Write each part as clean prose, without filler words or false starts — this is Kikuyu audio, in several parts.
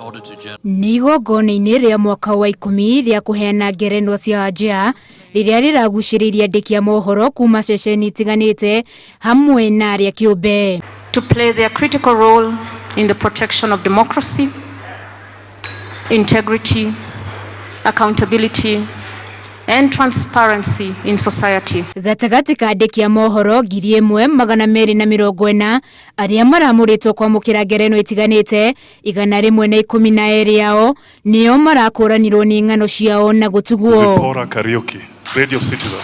Auditor General. Nĩ igongona-inĩ rĩa mwaka wa ikũmi rĩa kũheana ngerenwa cia Wajir rĩrĩa rĩragucĩrĩirie andĩki a mohoro kuma ceceni itiganĩte hamwe na arĩa kĩũmbe. To play their critical role in the protection of democracy, integrity, accountability, and transparency in society. Gatagatĩ ka andĩki a mohoro 1240 arĩa maramũrĩtwo kwamũkĩra ngerenwa itiganĩte, 112 ao nĩo marakũranirwo nĩ ng'ano ciao na gũtugwo. Zipporah Kariuki, Radio Citizen.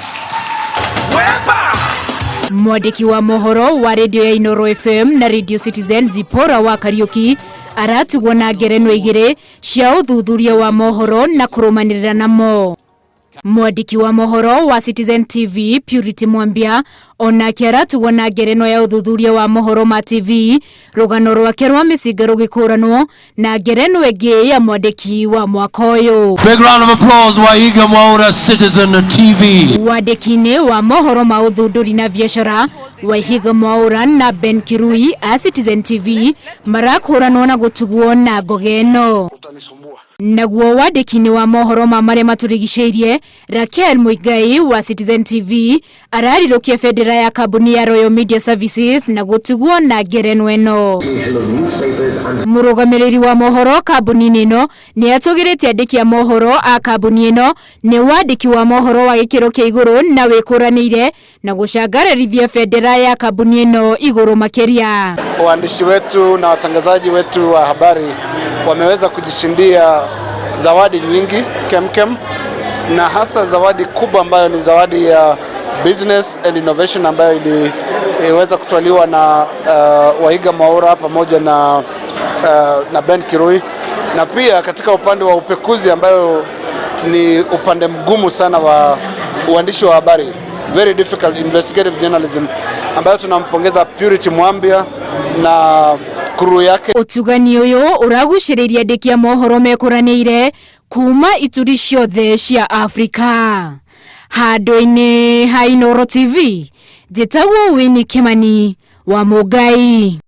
Mwandĩki wa mohoro wa radio ya Inoro FM na Radio Citizen Zipporah wa Kariuki aratugwo na ngerenwa igĩrĩ cia ũthuthuria wa mohoro na kũrũmanĩrĩra namo. Mwandĩki wa mohoro wa Citizen TV Purity Mwambia onake aratugwo na ngerenwa ya ũthuthuria wa mohoro ma TV, rũgano rwake rwa mĩcinga rũgĩkũranwo na ngerenwa ĩngĩ ya mwandĩki wa mwaka ũyũ. Big round of applause, Waihiga Mwaura, Citizen TV. Wandĩki-inĩ wa mohoro ma ũthundũri na biacara Waihiga Mwaura na Ben Kirui a Citizen TV marakũranwo na gũtugwo na ngoga ĩno. Naguo wandĩki-inĩ wa mohoro ma marĩa matũrigicĩirie Raquel Muigai wa Citizen TV ararirũkia bendera ya kambuni ya Royal Media Services na gũtugwo na ngerenwa ĩno. Mũrũgamĩrĩri wa mohoro kambuni-inĩ ĩno nĩ atũgĩrĩtie andĩki a mohoro a kambuni ĩno nĩ wandĩki wa mohoro wa gĩkĩro kĩa igũrũ na wĩkũranĩire na gũcangararithia bendera ya kambuni ĩno igũrũ makĩria. Waandishi wetu na watangazaji wetu wa habari wameweza kujishindia zawadi nyingi kemkem, na hasa zawadi kubwa ambayo ni zawadi ya Business and Innovation ambayo iliweza kutwaliwa na Waihiga Mwaura pamoja na Ben Kirui, na pia katika upande wa upekuzi ambayo ni upande mgumu sana wa uandishi wa habari, very difficult investigative journalism, ambayo tunampongeza Purity Mwambia na crew yake. Ũtugani ũyũ ũragucĩrĩirie andĩki a mohoro mekũranĩire kuma ituri ciothe cia Afrika. Handũ-inĩ ha Inooro TV, njĩtagwo Winnie Kimani wa Mũngai.